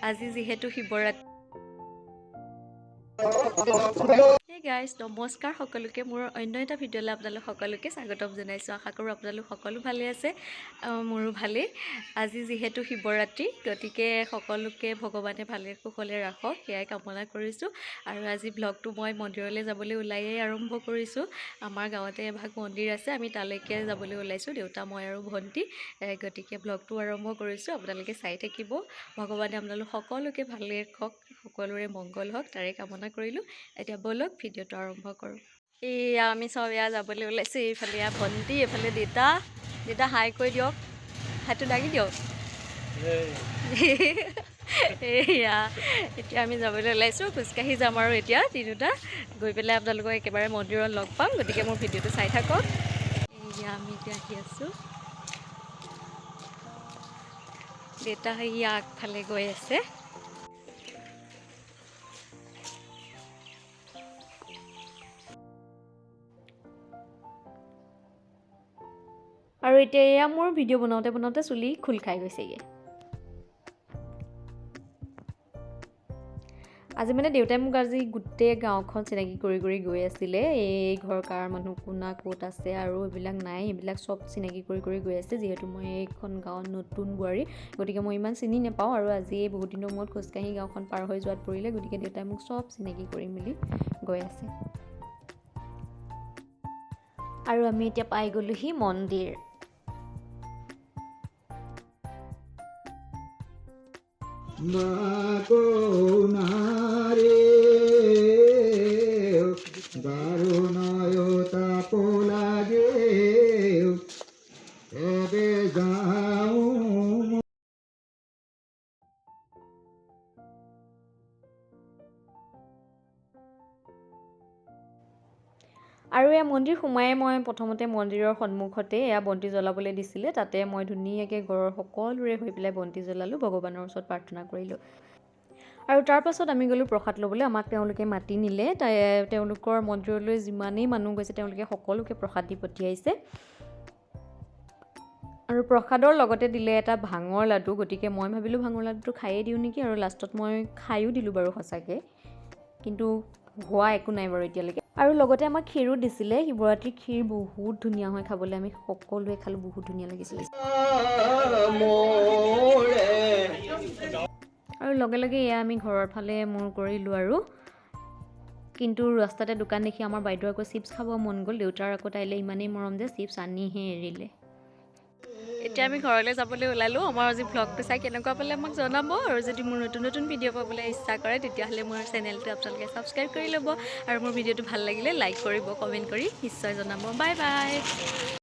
আজি যিহেতু Shivratri. Hey guys, নমস্কাৰ সকলোকে। মোৰ অন্য এটা ভিডিঅ'লৈ আপোনালোক সকলোকে স্বাগতম জনাইছোঁ। আশা কৰোঁ আপোনালোক সকলো ভালে আছে। মোৰো ভালেই। আজি যিহেতু শিৱৰাত্ৰি, গতিকে সকলোকে ভগৱানে ভালে কুশলে ৰাখক, সেয়াই কামনা কৰিছোঁ। আৰু আজি ব্লগটো মই মন্দিৰলৈ যাবলৈ ওলায়েই আৰম্ভ কৰিছোঁ। আমাৰ গাঁৱতে এভাগ মন্দিৰ আছে, আমি তালৈকে যাবলৈ ওলাইছোঁ, দেউতা, মই আৰু ভণ্টি। গতিকে ব্লগটো আৰম্ভ কৰিছোঁ, আপোনালোকে চাই থাকিব। ভগৱানে আপোনালোক সকলোকে ভালে ৰাখক, সকলোৰে মংগল হওক, তাৰে কামনা কৰিলোঁ। এতিয়া ব'লক, ভিডিঅ'টো আৰম্ভ কৰোঁ। এইয়া আমি চব এয়া যাবলৈ ওলাইছোঁ। এইফালে এয়া ভণ্টি, এইফালে দেউতা। দেউতা, হাই কৈ দিয়ক, হাতটো দাঙি দিয়ক। এইয়া এতিয়া আমি যাবলৈ ওলাইছোঁ, খোজকাঢ়ি যাম। আৰু এতিয়া তিনিওটা গৈ পেলাই আপোনালোকক একেবাৰে মন্দিৰত লগ পাম। গতিকে মোৰ ভিডিঅ'টো চাই থাকক। এইয়া আমি এতিয়া আহি আছোঁ। দেউতা সেয়া আগফালে গৈ আছে। আৰু এতিয়া এয়া মোৰ ভিডিঅ' বনাওঁতে বনাওঁতে চুলি খোল খাই গৈছেগৈ। আজি মানে দেউতাই মোক আজি গোটেই গাঁওখন চিনাকি কৰি কৰি গৈ আছিলে। এই ঘৰ কাৰ মানুহ, কোনা ক'ত আছে আৰু এইবিলাক নাই, এইবিলাক চব চিনাকি কৰি কৰি গৈ আছে। যিহেতু মই এইখন গাঁৱত নতুন বোৱাৰী, গতিকে মই ইমান চিনি নাপাওঁ। আৰু আজি বহুত দিনৰ মূৰত খোজকাঢ়ি গাঁওখন পাৰ হৈ যোৱাত পৰিলে, গতিকে দেউতাই মোক চব চিনাকি কৰি মেলি গৈ আছে। আৰু আমি এতিয়া পাই গ'লোহি মন্দিৰ। নাৰে দাৰুণয় তাপ লাগে, এবে যাও। আৰু এয়া মন্দিৰ সোমায়ে মই প্ৰথমতে মন্দিৰৰ সন্মুখতে এয়া বন্তি জ্বলাবলৈ দিছিলে। তাতে মই ধুনীয়াকৈ ঘৰৰ সকলোৰে হৈ পেলাই বন্তি জ্বলালোঁ, ভগৱানৰ ওচৰত প্ৰাৰ্থনা কৰিলোঁ। আৰু তাৰ পাছত আমি গ'লোঁ প্ৰসাদ ল'বলৈ। আমাক তেওঁলোকে মাতি নিলে। তেওঁলোকৰ মন্দিৰলৈ যিমানেই মানুহ গৈছে, তেওঁলোকে সকলোকে প্ৰসাদ দি পঠিয়াইছে। আৰু প্ৰসাদৰ লগতে দিলে এটা ভাঙৰ লাডু। গতিকে মই ভাবিলোঁ ভাঙৰ লাডুটো খায়েই দিওঁ নেকি, আৰু লাষ্টত মই খায়ো দিলোঁ বাৰু সঁচাকৈ। কিন্তু হোৱা একো নাই বাৰু এতিয়ালৈকে। আৰু লগতে আমাক ক্ষীৰো দিছিলে। শিৱৰাত্ৰিৰ ক্ষীৰ বহুত ধুনীয়া হয় খাবলৈ। আমি সকলোৱে খালোঁ, বহুত ধুনীয়া লাগিছিলে। মোৰে আৰু লগে লগে এয়া আমি ঘৰৰ ফালে মূৰ কৰিলোঁ। আৰু কিন্তু ৰাস্তাতে দোকান দেখি আমাৰ বাইদেউৰ আকৌ চিপছ খাব মন গ'ল। দেউতাৰ আকৌ তাইলৈ ইমানেই মৰম যে চিপছ আনিহে এৰিলে। এতিয়া আমি ঘৰলৈ যাবলৈ ওলালোঁ। আমাৰ আজি ভ্লগটো চাই কেনেকুৱা পালে আমাক জনাব। আৰু যদি মোৰ নতুন নতুন ভিডিঅ' পাবলৈ ইচ্ছা কৰে, তেতিয়াহ'লে মোৰ চেনেলটো আপোনালোকে ছাবস্ক্ৰাইব কৰি ল'ব। আৰু মোৰ ভিডিঅ'টো ভাল লাগিলে লাইক কৰিব, কমেণ্ট কৰি নিশ্চয় জনাব। Bye bye.